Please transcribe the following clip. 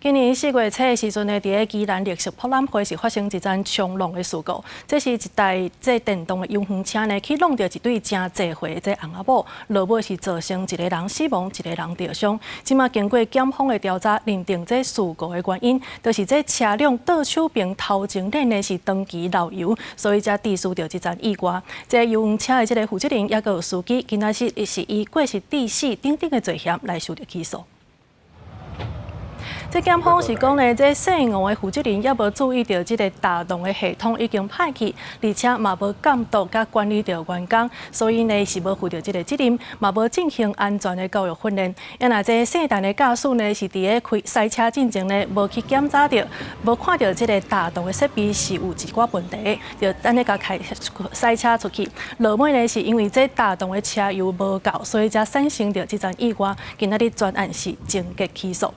今年4月初的時陣呢，佇咧宜蘭綠色博覽會是發生一樁衝撞的事故。這是一台這電動的遊園車呢，去挵著一對誠濟歲的這翁仔某，落尾是造成一個人死亡，一個人著傷。這馬經過檢方的調查，認定這事故的原因，就是這車輛倒手爿頭前輪呢是長期漏油，所以才致使著這樁意外。這遊園車的這個負責人抑閣有司機，今仔日是以過失致死等等的罪嫌來受著起訴。這檢方是講呢，這姓吳的負責人也無注意著這个導航的系統已經歹去，而且嘛無監督佮管理著員工，所以呢是無負著這个責任，嘛無進行安全的教育訓練。啊若這姓陳的駕駛呢，是佇咧開駛車進前呢，無去檢查著，無看著這个導航的設備是有一寡問題，就按呢共開駛車出去。落尾呢，是因為這導航的車油無夠，所以才產生著這樁意外。今仔日全案是終結起訴。